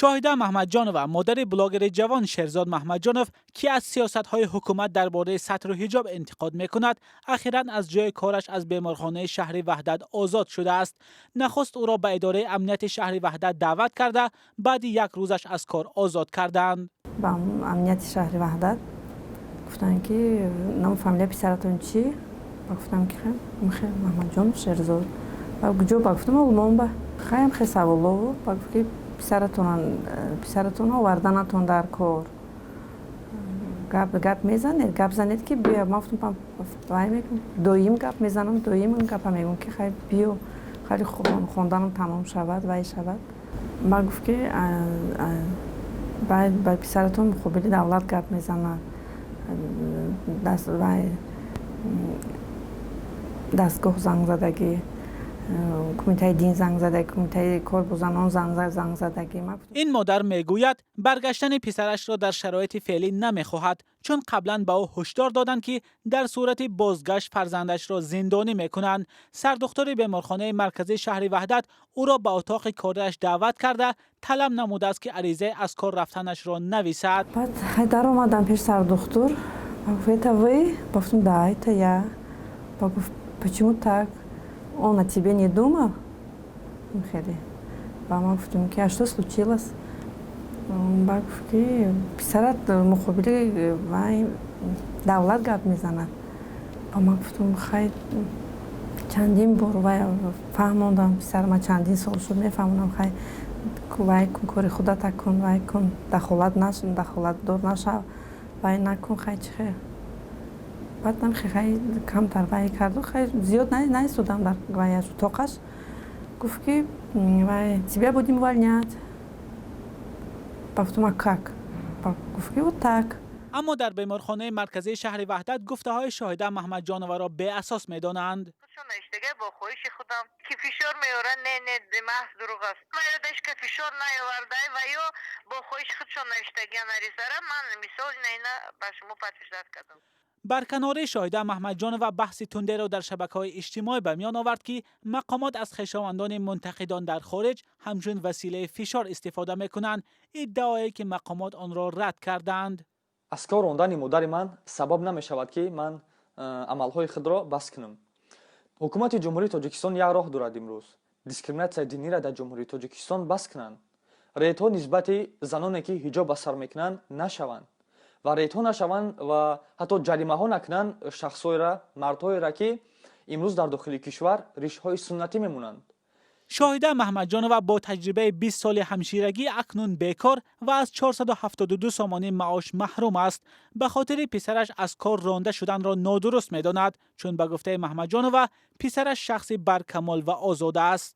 Шоҳида Маҳмадҷонова, модари блогери ҷавон Шерзод Маҳмадҷонов, ки аз сиёсатҳои ҳукумат дар бораи сатру ҳиҷоб интиқод мекунад, ахиран аз ҷои кораш аз беморхонаи шаҳри Ваҳдат озод шудааст. Нахуст ӯро ба идораи амнияти шаҳри Ваҳдат даъват карда, баъди як рӯзаш аз кор озод карданд. Ба амнияти шаҳри Ваҳдат гуфтанд, ки ному фамилияи писаратон чӣ? Ба гуфтам, ки Маҳмадҷонов Шерзод. Ба куҷо? Ба гуфтам, Олмон. Ба хаям хе саволову ба гуфт, ки писаратон оварданатон дар кор, гап мезанед, гап занед, ки биё. Ман гуфтам, вай мекунам, доим гап мезанам, доим гапа мегӯям, ки хай биё, хеле хонданам тамом шавад, вай шавад. Ба гуфт, ки ба писаратон муқобили давлат гап мезанад, вай дастгоҳ занг задагӣ, кумитаи дин занг задагӣ, кумитаи кор бо занон занг задагӣ. Ин модар мегӯяд, баргаштани писарашро дар шароити феълӣ намехоҳад, чун қаблан ба ӯ ҳушдор доданд, ки дар сурати бозгашт фарзандашро зиндонӣ мекунанд. Сардухтури беморхонаи марказии шаҳри Ваҳдат ӯро ба утоқи кориаш даъват карда, талаб намудааст, ки аризаи аз кор рафтанашро нависад. Баъд даромадам пеш сардухтур. Гуфт: «Это вы?» Гуфтам: «Да, это я». Гуфт: «Почему так? Он о тебе не думал?» Хеле. Ба ман гуфтам, ки а что случилось? Ба гуфт, ки писарат муқобили вай давлат гап мезанад. Ба ман гуфтам, хай, чандин бор вай фаҳмондам, писар ман чандин сол шуд мефаҳмонам, хай, вай кун, кори худата кун, вай кун, дахолат дахолатдор нашав, вай накун, хай, чӣ хел. Баъдам хай камтар вай карду, хай, зиёд наистодам дар ваяш, утоқаш. Гуфт, ки вай, тебя будем увольнять. Гуфтам: «А как?» Гуфт, ки вот так. Аммо дар беморхонаи марказии шаҳри Ваҳдат гуфтаҳои Шоҳида Маҳмадҷоноваро беасос медонанд. Бо хоҳиши худам, ки фишор меорад, не, не, маҳз дурӯғ аст. Ва ё дашка фишор наёвардай, ва ё бо хоҳиши худшон навиштагиан аризара. Ман мисол ина ба шумо подтверждать кардам. Барканории Шоҳида Маҳмадҷонова баҳси тундеро дар шабакаҳои иҷтимоӣ ба миён овард, ки мақомот аз хешовандони мунтақидон дар хориҷ ҳамчун василаи фишор истифода мекунанд, иддаое ки мақомот онро рад карданд. Аз кор рондани модари ман сабаб намешавад, ки ман амалҳои худро бас кунам. Ҳукумати Ҷумҳурии Тоҷикистон як роҳ дорад: имрӯз дискриминатсияи динира дар Ҷумҳурии Тоҷикистон бас кунанд, рейдҳо нисбати заноне, ки ҳиҷоб ба сар мекунанд, нашаванд ва рейдҳо нашаванд ва ҳатто ҷаримаҳо накунанд шахсҳоера, мардҳоера, ки имрӯз дар дохили кишвар ришҳои суннатӣ мемонанд. Шоҳида Маҳмадҷонова бо таҷрибаи 20 соли ҳамширагӣ акнун бекор ва аз 472 сомонӣ маош маҳрум аст. Ба хотири писараш аз кор ронда шуданро нодуруст медонад, чун ба гуфтаи Маҳмадҷонова, писараш шахси баркамол ва озода аст.